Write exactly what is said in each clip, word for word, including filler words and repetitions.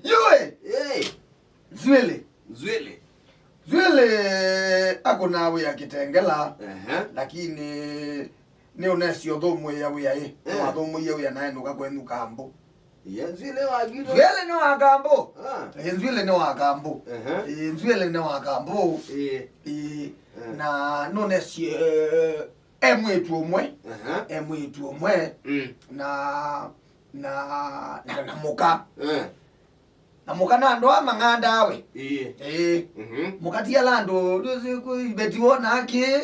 Yũĩ! Hey! Nzwĩlĩ. Nzwĩlĩ. Nzwĩlĩ akũnaa wĩa Kĩtengela, ehe, lakini nĩũnesi ũthũmũĩa wĩa ĩ. Eh. Nĩwathũmũie wĩa na enũka kwenyu Kambũ. Ye, Nzwĩlĩ wa Kambũ. Nzwĩlĩ nĩ wa Kambũ. Ah. Ĩ, Nzwĩlĩ nĩ wa Kambũ. Ehe. Ĩ, Nzwĩlĩ nĩ wa Kambũ. Ĩ. Ĩ, eh, na nũnesie, eh, e mwĩĩtu ũmwe. Aha. E mwĩĩtu ũmwe. Mm. Na, na, na, na mũka. Eh. Na mũka na andũ aa mang'andaa we. Ĩĩ. Ĩĩ. Mhm. Mũka ti ala andũ, ndũsĩ kũ Iveti wona kĩ,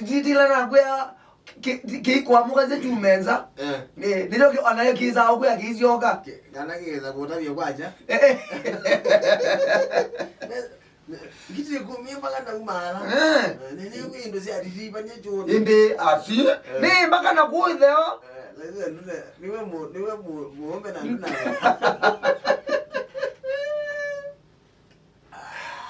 ti-, tila nakwĩa, kĩ-, kĩ-, kĩikwamũka se kyume nza. Eh. Ĩĩ, nĩkyo kĩ-, onayo kĩsaa ũkwĩa kĩisyoka. Kĩ-, kana kĩkesa kũtavya kwakya. Eh, eh. Ngiti ĩkũmi mpaka naumaala. Eh. Eh, nĩ, nĩ, nĩ indo sya titipa nĩ chũni. Ĩndĩ asi, eh, nĩ mpaka na kũũ ĩtheo. Eh, lakini ndune, niwe mu-, niwe mu-, mũũme na nduna.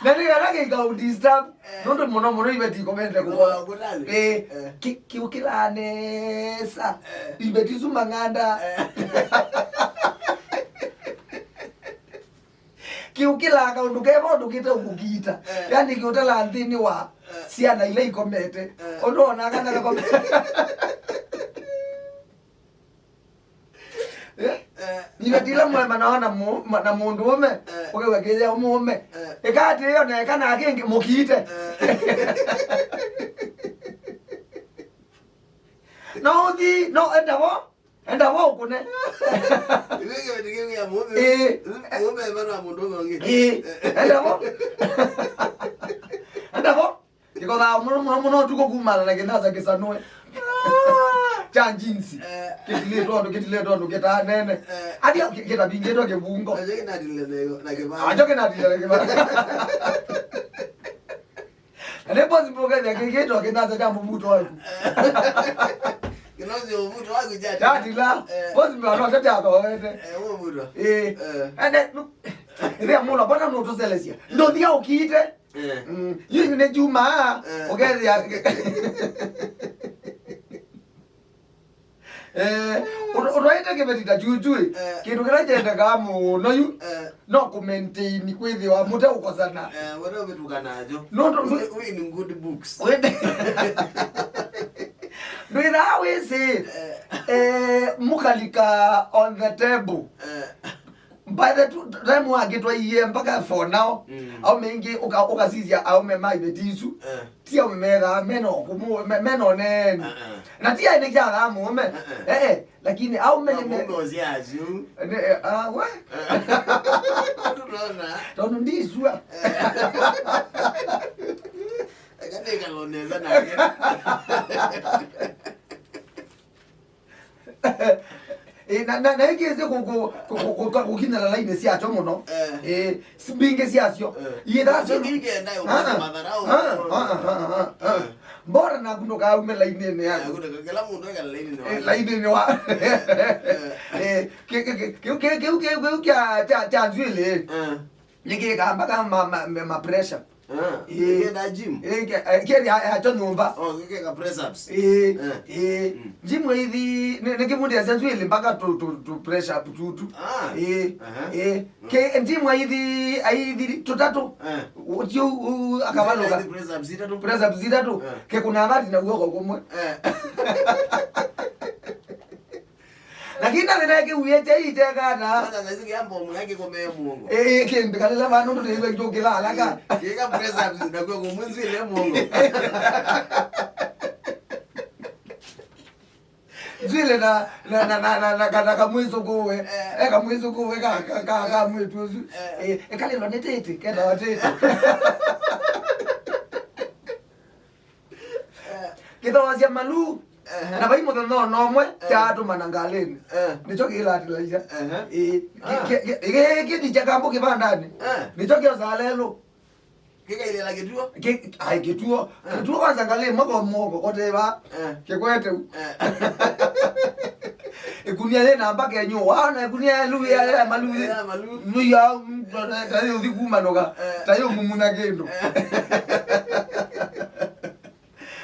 Na nĩ kana kĩika u disturb. Eh. Nũndũ mũno mũno Iveti komete kũkwa. Kũkwa, kũtani. Eh, eh, ki-, kĩũkĩlaa nesa. Eh. Iveti su mang'anda. Eh. Kĩũkĩlaa kaũndũ keva ũndũ kĩte ũkũkiita. Eh. Yani kĩũtalaa nthĩnĩ wa, eh, syana ila ikomete. Eh. Ũndũ ona kana kakomete. Eh? Eh. Iveti ila mwemanawa na mu-, ma-, na mũndũũme, eh, ũkew'a kĩya mũũme. Eh. Ĩkatĩĩo na ĩkana kĩngĩ mũkiite. Eh. No ũthi, no enda vo. Enda vo ũkũne. Ĩĩ. Ĩĩ. Enda vo. Enda vo. Kĩkothaa mũno, mũno, mũno ũtukũ kumana na kĩnasa kĩsanũe. Kya jeans. Eh. Kĩtilĩtwe ũndũ, kĩtilĩtwe ũndũ, kĩtanene. Eh. Ati kĩ-, kĩtavingĩtwe kĩvungo. Ajo kĩnatile na kĩvaa. Ajo kĩnatile na kĩvaa. Na nĩ possible ũkethĩa kĩkĩtwa kĩnasa kya mũvuto waku. Kĩnasa mũvuto waku jati. Jati la. Eh. Possible no jati athoete. Eh, mũvuto. Eh. Eh. Ende, nu-, ĩthĩa mũno, mbona nũtũselesya? Ndũthia ũkiite. Eh. Mm. Yu nĩ juma, eh, ũkethĩa. Eh, ũtwaĩte kĩveti ta chuchu, eh, kĩndũ kĩla kyendekaa mũno yu, eh, no kũmaintain kwĩthĩwa mũte ũkosana. Eh, wĩra ũvĩtuka nacho. No, no, we, we in good books. Ndwĩthaa wĩsĩ, eh, eh, mũkalika on the table. Eh. By the two, time wakĩtwaie mpaka for now, mm, aume ingĩ ũka-, ũkasisya aume ma Iveti isu. Eh. Ti aume methaa mena ũkũmũ, me-, mena ũneeni. Eh, eh. Na ti aĩ nĩ kyathaa mũũme. Eh, eh. Eh, eh, lakini aume nĩ me- Mũũme ũsyaasyu. Nĩ, eh, ah, we? Eh. Tũnona. Tondũ ndisua. Eh. Eka nĩkaloneza nake. Ĩ, na, na, na ĩkĩsĩ kũ-, kũ-, kũ-, kũ-, kũ-, kũkinyĩla lainĩ syakyo mũno. Eh. Ĩ, si mbingĩ syasyo. Eh. Iĩ thaa syo. Ingĩ enda yo Ah, matharau. Ah, ah, ah, ah, ah. Eh. Mbora naku ndũkaume lainĩnĩ yaku. Eh, kũndũ kĩla mũndũ ekala lainĩnĩ Eh, wake. Lainĩnĩ wa. Eh, eh. Eh, kĩ-, kĩ-, kĩ-, kĩu, kĩ-, kĩu, kĩu, kĩu kya, kya, kya nzwĩlĩ. Eh. Nĩkĩkaa mpaka ma, ma, ma, ma pressure. Ah, ĩĩ. Kĩenda gym? Ĩĩ, ke-, eh, kĩenda ya, ya cho nyũmba. Oh, kĩkeka press ups. Ĩĩ, eh, ĩĩ. Mm. Gym aithi, nĩ, nĩ kĩvundĩasya nzwĩlĩ mpaka tu, tu, tu press up tutu. Ah. Ĩĩ, aha, ĩĩ. Mm. Ke, gym aithi, aithi tũtatũ. Eh. Ũtio, u, akavalũka. Aithi press ups itatũ. Press ups itatũ. Eh. Kekuna thati na guoko kũmwe. Eh. Lakini nathi nake uye chai itekana. Kwanza saizi kiambo mwe yake kwa mea muongo. Eh, kĩndũ kalila vano ndo nĩwe njũkĩla alaka. Kika press ups na kwa kumwezi ile muongo. Zile na, na, na, na, na, na, kana kamwiso kuwe. Eh. Eh, kamwiso kuwe ka, ka, ka, ka mwitu. Eh. Eh, ekalilo nĩ tete, kenda watete. Eh. Kĩthoosya malu. Ehe. Na vai mũthenya ona ũmwe, eh, kyaatũmana ngalĩnĩ. Eh. Nĩkyo kĩilatĩlaisya. Ehe. Ĩĩ. Ah. Kĩ-, kĩ-, kĩ-, kĩndĩ kya kambũ kĩvandanĩ. Eh. Nĩkyo kyosaa lelũ. Kĩkailĩla kĩtuo. Kĩ-, ai, kĩtuo. Eh. Kĩtuo kwanza ngalĩ ĩmwe kwa mũongo, koteva. Eh. Kĩkwete u. Eh. Ĩkunia yĩ na mbaka ĩnyũ, waona ĩkunia ya lu, ya, ya malu, ya malu. Nũya, mm, ta yĩ ũthi kumanũka, eh, ta yĩ ũmumunya kĩndũ. Eh.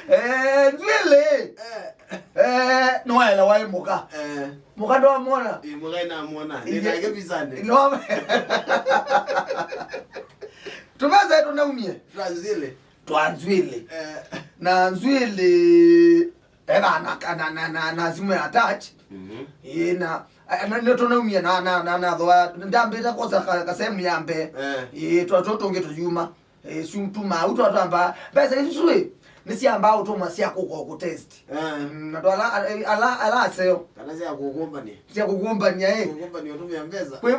Eh, nzwĩlĩ. Eh. Eh, nĩwaelewa ĩ mũka. Eh. Mũka ndwamwona? Ĩ, mũka ĩnamwona. Iye. Nĩnake visane. No. Tũvesa tũnaumie. Twa Nzwĩlĩ. Twa Nzwĩlĩ. Eh. Na Nzwĩlĩ, etha na, na, na, na, na simũ ya touch. Mhm. Ĩ, na, na, na, nĩtũnaumie na, na, na, na thwa, ndambĩte kwosa ka, kasehemu ya mbee. Eh. Ĩ, twa, tũ, tũngĩ tũyuma. Eh, su-, tuma, u twa twamba, mbesa isu ĩ, nĩsyambaa ũtũmwa sya kũka kũtest. Eh. Mm, na twala, ala, ala, ala aseo. Kana sya kũkũmbania. Sya kũkũmbania, eh. Kũkũmbania ũtũmĩa mbesa. Kwĩ-,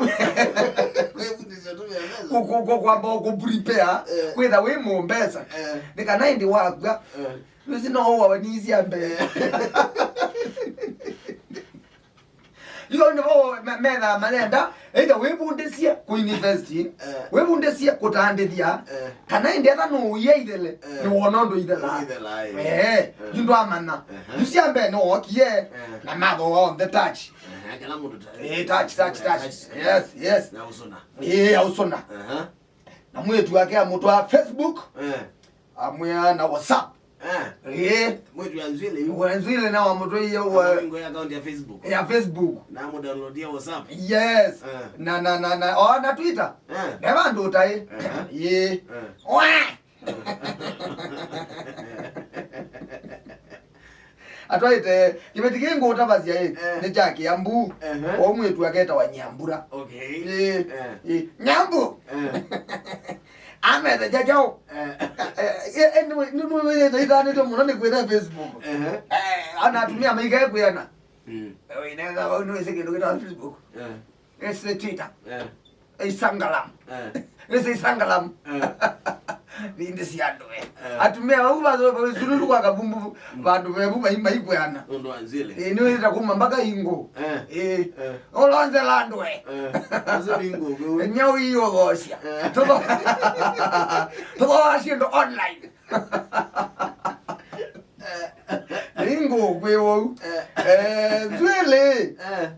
kwĩvundĩsya ũtũmĩa mbesa. Kũ-, kũ-, kũ-, kwamba kũprepare, eh, kwĩtha wĩ mũ mbesa. Eh. Nĩ kana ĩndĩ wakw'a. Eh. Nĩsĩ no ũwawa nĩ isya mbee. Eh. Yu nĩvo me-, methaa mayenda, either wĩvundĩsye kũinvesti, eh, wĩvundĩsye kũtandĩthya, eh, kana ĩndĩ etha nũũia ithele, eh, nĩwona ũndũ ithela. Ithela, eh. Eh, eh, yu ndwamanya. Ehe. Yu sya mbee nĩwookie, eh, na mathoa onthe touch. Ehe, kĩla mũndũ ta-, eh, touch, touch, touch. Touch. Yes, yes. Na ũsũna. Eh, ausũna. Ehe. Na mwĩĩtu wake amũtwaa Facebook, eh, amwĩa na WhatsApp. Eh. Eh. Mwĩĩtu ya Nzwĩlĩ yu. Wa Nzwĩlĩ na wamũtwaie wa Amũvingũĩa account ya Facebook. Ya Facebook. Na amũdownloadia WhatsApp. Yes. Eh. Na, na, na, na, o, na Twitter. Eh. Neva ndũtaĩ. Eh. Yĩ. Eh. Wa! Atwaĩte kĩveti kĩ ngũtavasya ĩ, eh, nĩ kya Kĩambu. Ehe. O mwĩĩtu aketawa Nyambura. Okay. Ĩ, eh, ĩ, Nyambu. Eh. Amethekya kyaũ? Eh. Eh, eh, nĩ, nĩ, nĩwĩthĩte ĩtanĩtwe mũno nĩ kwĩtha Facebook. Ehe. Eh, ona atumĩa maikae kwĩana. Mm. Eh, wĩnetha vau nĩwĩsĩ kĩndũ kĩtawa Facebook. Eh. Ese Twitter. Eh. Instagram. Eh. Ese Instagram. Eh. Vindĩ sya andũ, eh. Eh. Atumĩa vau va, va, sululu kwa kavumbu, mm, vandũ vevu vai, maikwĩana. Ũndũ wa Nzwĩlĩ. Eh, nĩwĩta kuma mpaka ingo. Eh. Eh. Eh. Olonzela andũ, eh. Eh. Ũsu nĩ ingo, kũu. Nyau iyo thosya. Eh. Tũtho-, tũthoa syĩndũ online. Eh. Ingo kwĩ wou. Eh. Eh, Nzwĩlĩ. Eh.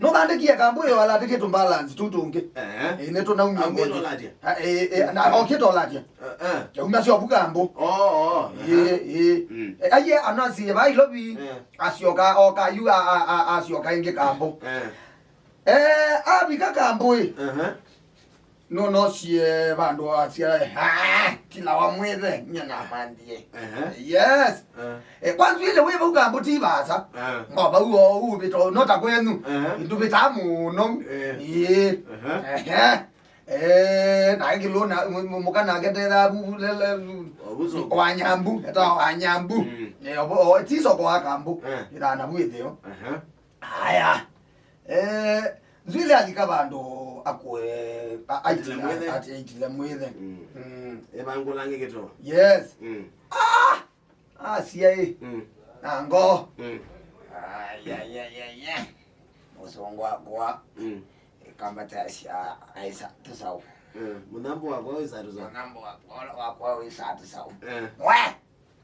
Nũthandĩkie kambũ ĩyo alatĩkie tũmbalance tũu tũngĩ. Eh. Ĩ, nĩtũnaumia. Ambũ ngũthi. Ĩtolatya? Ah, ĩ, ĩ, na okĩte olatya. Eh, eh. Kyauma syovu kambũ. Oh, oh, ĩ, aha. Ĩ. Mm. Eh, aiye anasiye va Ilovi, eh, asyoka, oka yu, a, a, a, asyoka ĩngĩ kambũ. Eh. Eh, avika kambũ ĩ. Aha. Nũnosie vandũ asya, "Ah, kila wa mwĩthe, nye namandie." Ehe. Yes. Eh. Eh, kwa Nzwĩlĩ wĩ vau kambũ ti vaasa. Eh. Ngo vau o uvĩta, no ta kwenyu. Ehe. Ndũvĩtaa mũno. Eh. Ĩĩ. Ehe. Ehe. Eh, na kĩlũ na, mũ-, mũ-, mũka nake ndethaa vu, vu, lele, vu. O, vu soko. Wa Nyambu, eta wa Nyambu. Mm. Eh, o, o, ti soko wa kambũ. Eh. Ĩthana vu ĩtheo. Ehe. Aya. Eh, Nzwĩlĩ alika vandũ akũe, a-, aitile, aitile mwĩthe. Ati aitile mwĩthe. Mm. Mm. Evangũlange kĩtoo. Yes. Mm. Ah! Asia ĩ. Mm. Na ngo. Mm. Ai, ai, ai, ai, ai. Mũsũngũ wakwa. Mm. Ĩkambata asia aisa tũsaũ. Mm. Mũthambo wakwa wĩsa tũsaũ. Mũthambo wakwa, wakwa wĩsa tũsaũ. Eh. We!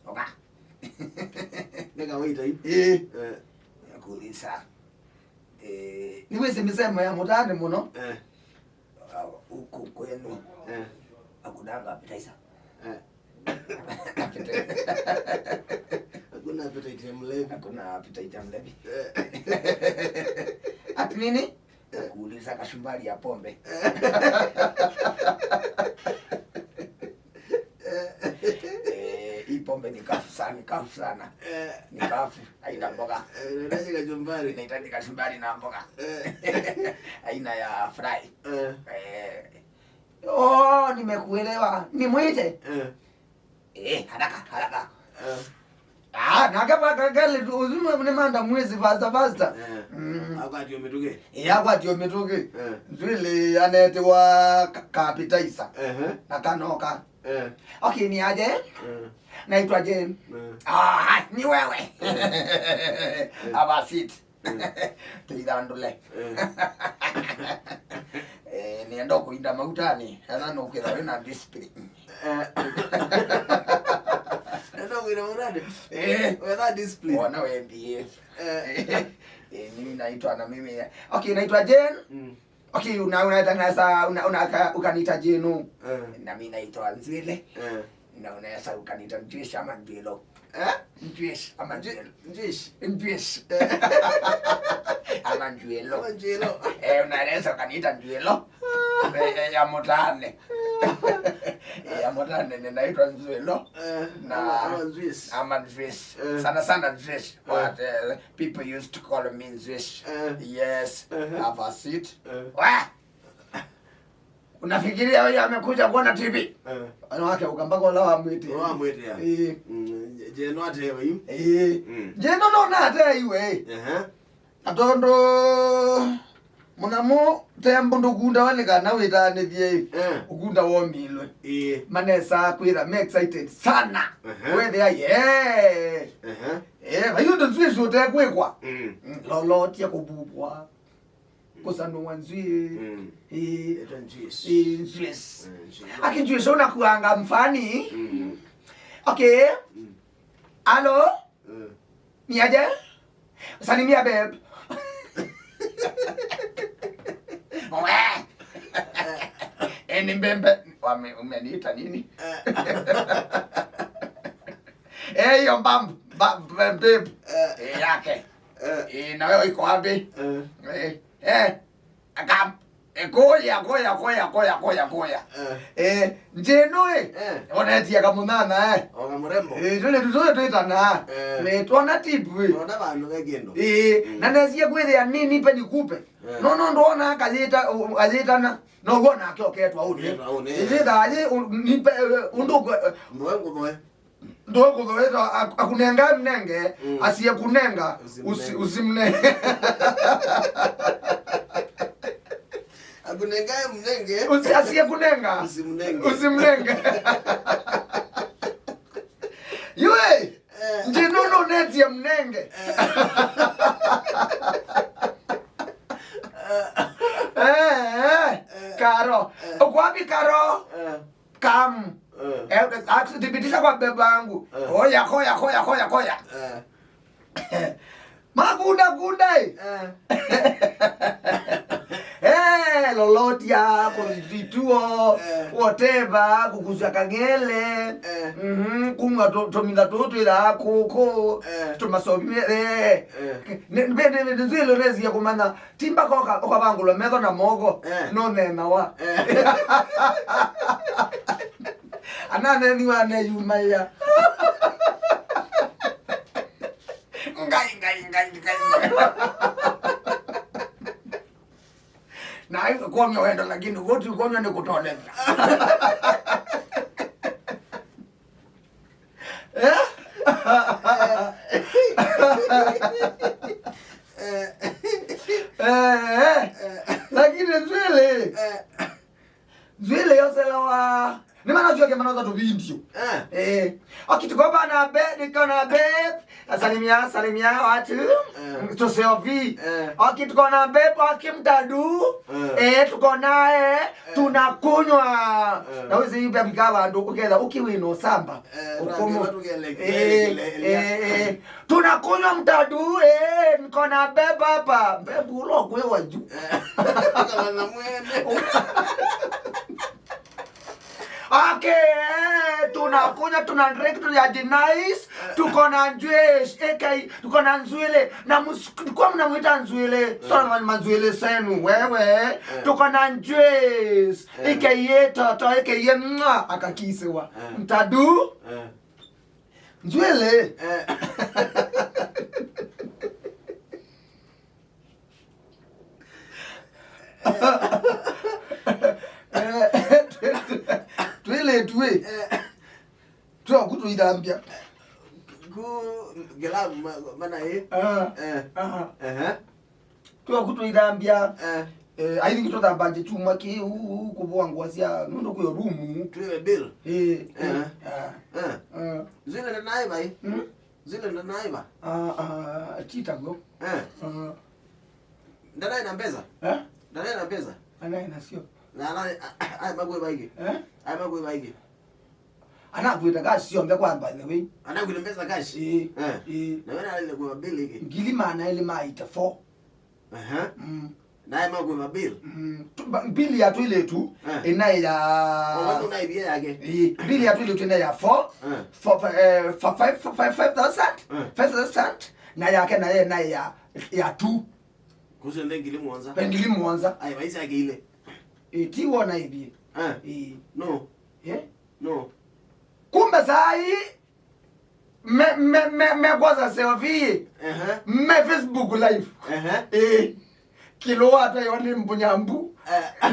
Oka. Nĩ kawaita ĩ. Ĩĩ. Eh. Kũlisa. Eh, nĩwĩsĩ mĩsemo ya mũtaanĩ mũno. Eh. Ah, huku kwenu. Eh. Hakunanga appetizer. Eh. Appetizer. Hakuna appetite ya mlevi. Hakuna appetite ya mlevi. Eh. Ati nini? Eh. Kuuliza kachumbari ya pombe. Eh. Eh, hii pombe ni kafu sana, ni kafu sana. Eh. Ni kafu, haina mboga. Eh, inahitaji kachumbari. Inahitaji kachumbari na mboga. Eh. Aina ya fry. Eh. Eh. Oh, nimekuelewa. Nimwite. Eh. Eh, haraka, haraka. Eh. Ah, nake vakakele tu, ũsu nĩ manda mwezi faster, faster. Eh. Mm. Akwatio mĩtũkĩ. Eh, akwatio mĩtũkĩ. Eh. Nzwĩlĩ anetewa ka-, ka appetizer. Ehe. Na kanoka. Eh. Okay, ni aje? Eh. Naitwa Jane. Eh. Ah, ni wewe. Eh. Have a seat. Mm. Tũithandũle. Eh. Eh, nĩenda kũinda mautanĩ, ethwa nũkwĩtha wĩ na discipline. Eh. Nĩenda kũinda mautanĩ? Eh. Wetha discipline. Wona we behave. Eh. Eh, mimi naitwa na mimi. Okay, naitwa Jane. Mm. Okay, una-, unaweza, una-, unaka-, ukaniita Jane. Eh. Na mimi naitwa Nzwĩlĩ. Eh. Na unaweza ukaniita Nzwĩlĩ ama Nzwĩlo. Eh? Njuish, ama njuish. Njuish. Njuish. Eh. Ama njuelo. Ama njuelo. Eh, unaweza ukaniita njuelo. Eh, eh, ya mutane. Eh, ya mutane ninaitwa njuelo. Eh, na ama, ama njuish. Ama njuish. Eh. Sana sana njuish. Eh. What, eh, people used to call me njuish. Eh. Yes. Eh. Have a seat. Eh. Wah! Unafikiria huyu amekuja kuona T V? Eh. Wanawake ukambaka wala wamwĩtĩa. Wamwĩtĩa. Ĩĩ. Mm, nje no ateo yu. Ĩĩ. Mm. Nje no no na ateo yu, eh. Ehe. Na tondũ mũnamo tembo ndũkundawa nĩ kana wĩtanĩthie, eh, ũkunda womilwe. Ĩĩ. Manesa kwĩra me excited sana. Ehe. Wethĩa, yeah. Ehe. Eh, vayu ndo nzwĩsĩ ũtekwĩkwa. Mm. Mm, lolotia kũvuvwa. Kũsanũwa nzwĩĩ. Mm. Ĩĩ. Ĩtwa njuish. Ĩĩ, njuish. Mm, njuish. Aki njuish ũnakuanga mfani. Mm. Okay. Mm. Alo? Mm. Niaje? Salimia babe. We. Eh, ni mbembe. Wame-, umeniita nini? Eh. Eh, hiyo mbam-, ba-, ba-, babe. Eh. Eh, yake. Eh. Eh, na wewe iko wapi? Eh. Eh, eh. Aka, eh, kuya, kuya, kuya, kuya, kuya, kuya. Eh. Eh, njino, eh. Eh. Onetie kamũnyanya, eh. O kamũrembo. Eh, tule tutoe twitana. Eh. Eh, tuona tipu, eh. Tuona vandu ve kindu. Eh, mm, na nesie kwithia nini pe nikupe. Eh. No, no, ndona akayita, u-, ayitana. No, wona ake oketwa uni. Oketwa uni, eh. Ĩyitha, ayi, u-, nipe, eh, undu kwe, eh. Mboe ngũthoe. Ndũkũthũĩta ak-, akunengae mnenge, mm, asiye kunenga, usimnenge. Usi-, usimnenge. Akunengae mnenge. Usi-, asiye kunenga. Usimnenge. Usimnenge. Yue, eh, nje nono netie mnenge. Eh. Eh, eh, eh, Karo. Eh. Uko wapi, Karo? Eh. Come. Eh. Eh, ak-, thibitisha kwa baba yangu. Eh. Koya, koya, koya, koya, koya. Eh. Makunda, kunda, eh. Eh. Eh, lolotia, kũthi vituo, eh, whatever, kũkusya kang'ele. Eh. Mhm, kumwa tũ-, tũmila tũtũ twĩthaa kũkũ, eh, tũmasovile, eh. Eh. Nĩ, nĩ, nĩ, nĩ, nzwĩlo nesie kũmanya. Ti mpaka ũka-, ũkavangũlwa metho na moko, eh, no nena wa. Eh. Ananeni wa neyumaia. Ngai, ngai, ngai, ngai. Na hiyo kuonwa wendo, lakini wote kuonwa ni kutoleka. Eh? Eh, eh. Lakini nzwĩlĩ, eh, nzwĩlĩ yoselewa. Ni mana sio ke mana tu video. Eh. Eh. Akitukopa na be, niko na be. Salimia, salimia watu. Eh. Tuseovi. Eh. Akituko na be, akimtadu. Eh. Eh, tuko naye. Tunakunywa. Eh. Na wezi ibe bikaba ndo uketha ukiwino samba. Eh, ũkũmũ. Rangi watu kele, eh, kele, kele, eh, eh. Tunakunywa mtadu, eh, niko na beba hapa. Bebu ulo kwe waju. Eh. Kama na mwene. Okay, eh, tunakunywa, tuna drink, tuna nice. Tuko na njuish, ekai, tuko na nzwile. Na mus-, kwa mnamwita nzwile. Eh. Sona ma-, manzwile senu, wewe. Eh. Tuko na njuish. Eh. Ike ye toto, ike ye mwa, akakisiwa. Eh. Mtadu. Eh. Nzwele. Eh. Twele twe. Eh. Twa kutuithambia. Ku gela ma-, mana eh. Ah. Eh. Aha. Eh. Twa kutuithambia. Eh. Eh, I think tũthambange kyumwa kĩu kũvũa ngũa sya nũndũ kwĩ rumu. Twĩwe bill. Eh, eh, eh. Ah. Eh. Ah. Nzwĩle ndanai vai? Hmm? Nzwĩle ndanai va? Ah, ah, tita kw'o. Eh. Ah. Ndanai na mbesa? Eh? Ndanai na mbesa? Anai nasyo. Na anai, ai makwĩ vaingĩ? Eh? Ai makwĩ vaingĩ? Anakwĩta cash syonthe kwa, by the way. Anakwĩta mbesa cash? Ĩĩ. Eh. Ĩĩ. Na wena alile kwa bill ĩngĩ? Ngili maana elĩ ma eighty-four. Aha. Mm. Naye makũĩva bill. Mm, tu- ba- bill ya twĩlĩtu Eh. ĩnaĩ ya Owathu naivia yake. Ĩĩ, bill ya twĩlĩtu ĩnaĩ ya four, Eh. four, fi- eh, fa- five, fa- five, five thousand, Eh. five thousand, na yake naye naĩ ya ya two. Kusende ngili muonza. Ngili muonza. Ai, maisha yake ile. Ĩĩ, ti wona ĩvie. Eh. Ĩĩ. No. Eh? No. Kumbe saa hii me me me me kwanza selfie. Ehe. Me Facebook live. Ehe. Eh. Kilo hata yoni mbunyambu. Eh.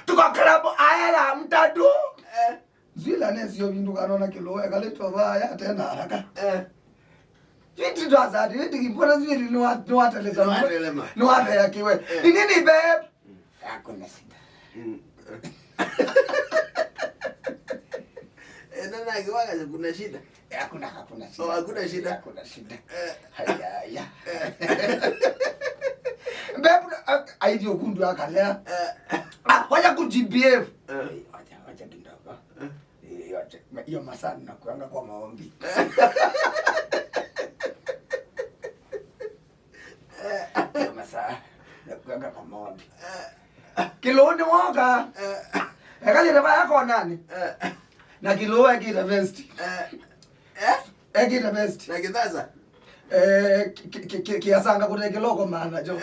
Tuko karabu ayala mtadu. Eh. Zwila nesio vindu kanona kilo ekale tova ya tena haraka. Eh. Viti twasati viti kimbona zwili ni wa ni wateleza. Ni watelema. Ni wathea kiwe. Eh. Ni nini babe? Hakuna shida. Mm. Eh, na na kiwaga kuna shida. Eh, hakuna hakuna shida. Oh, hakuna shida. Hakuna shida. Eh. Haya ya. Babe, aidi okundu akalea. Eh. Ah, wacha ku G B F. Eh. Wacha wacha kidogo. Eh. Eh, wacha hiyo masaa nakuanga kwa maombi. Hiyo masaa nakuanga kwa maombi. Kiluni woka. Ekalire vaya konani. Na Kiluu ekĩte vest. Eh? Ekĩte vest. Na kĩthasa? Eh, ki- ki- ki- ki- kiasanga kũte kĩloko maana jo.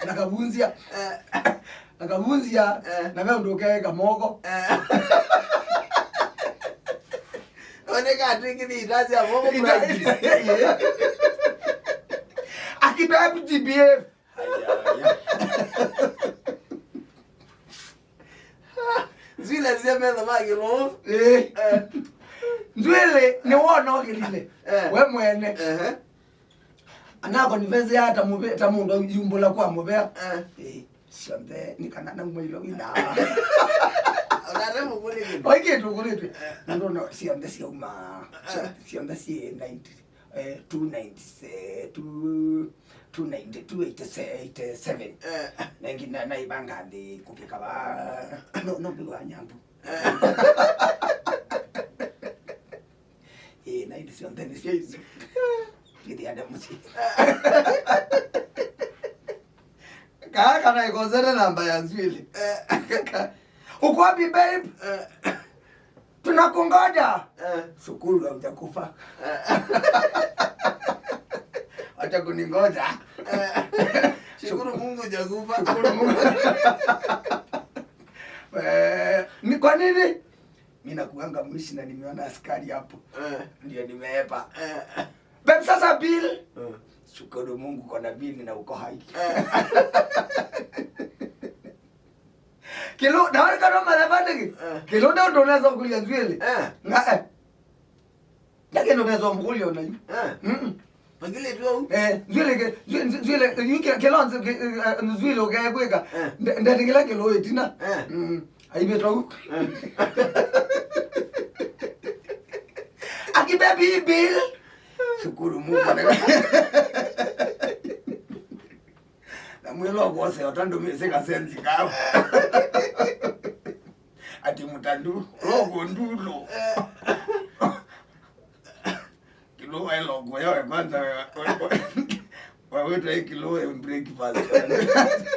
Na kavunzia. Na kavunzia. Na ve ũndũ ũkeeka moko. Oneka atwĩkĩthie itaa sya moko practice. Akitaya ku G B F. Nzwile sia metho ma Kiluu. Eh. Nzwili nĩ wona ũkĩlile. Eh. We mwene. Ehe. Anako niveze ya ta mũve ta mũndũ yumbũla kwa mũvea. Eh. Eh. Sionthe nĩ kana nauma ilo wina. Onare mũkũlĩte. Oi kĩndũ ũkũlĩte. Ndono sionthe siauma. Sionthe si ninety. Eh, two ninety, eh, two, two ninety, two eighty, eighty-seven. Eh. Na ingĩ na- naivanga nthĩ kũpika va no no mbiwa nyambu. Eh. Eh, na indi sionthe nĩ sio isu. Twithiane mũsyĩ. Kaa kana ikosete namba ya Nzwili. Eh. Uko wapi babe? Eh. Tunakungoja. Eh. Shukuru haujakufa. Eh. Acha kuningoja. Eh. Shukuru Mungu hujakufa. Shukuru Mungu. Eh, ni kwa nini? Mimi nakuanga mwishi na nimeona askari hapo. Eh. Ndio nimeepa. Eh. Babe, sasa bill. Eh. Shukuru Mungu uko na bill na uko hai. Eh. Kilo, na wale kama marafandiki. Eh. Kilo ndio ndio unaweza kukulia Nzwili. Eh. Nga eh. Ndake ndio unaweza kumkulia unayu. Eh. Mm. Pangile tu au? Eh, Nzwili ke, Nzwili, Nzwili, yuke kilo Nzwili ke, eh, Nzwili ukekwika. Eh. Ndati kila kilo itina. Eh. Mm. Aibe tu. Eh. Aki baby bill. Shukuru Mungu. Na mwĩla ũkwosea ũtandũmĩsĩ kasenzi kao. Ati mũtandu loko ndulu. Kilo wae loko yawe kwanza. Waweta hii kilo ya breakfast.